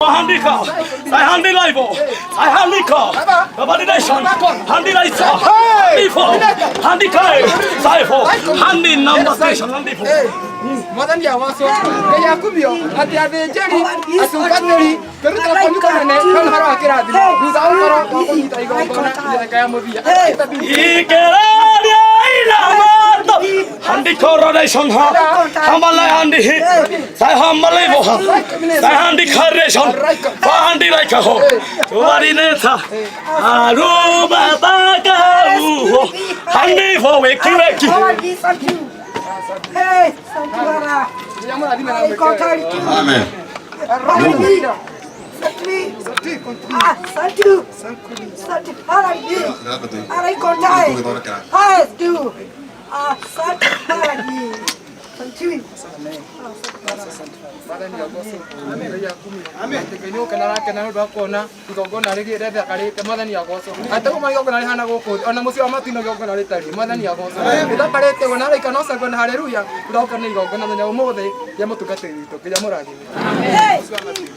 Handika, I handi live, I handika, validation, handi lights, before, handika, saifo, handi number station, handi for. Mwathani agocwo Ngai akumio atĩ athĩnjĩri atungatĩri twĩrutĩra kwanyu kũnene hau ũhoro wa kĩrathimo thutha wa ũhoro wa kũnyita igongona mĩtheka ya mũthia. Ikeraria inamato, handi coronation ha, hamala handi hit, sai hamale bo ha, sai handi correlation, fa handi like ho, wari ne tha, aru baba ka u, handi fo weki weki. Amen. Mwathani agocwo Ngai akumio atĩ Ngai nĩ gũkena arakena nĩ ũndũ wa kuona igongona rĩthakarĩte. Mwathani agocwo atĩ ũguo igongona rĩhana gũkũ thĩ ona mũciĩ wa matu-inĩ igongona rĩtariĩ. Mwathani agocwo rĩthakarĩte ũguo na araika no cangwe na haleluya ũndũ wa gũkena igongona mũthenya ũmũthĩ rĩa mũtungatĩri witũ. Ngai amũrathime.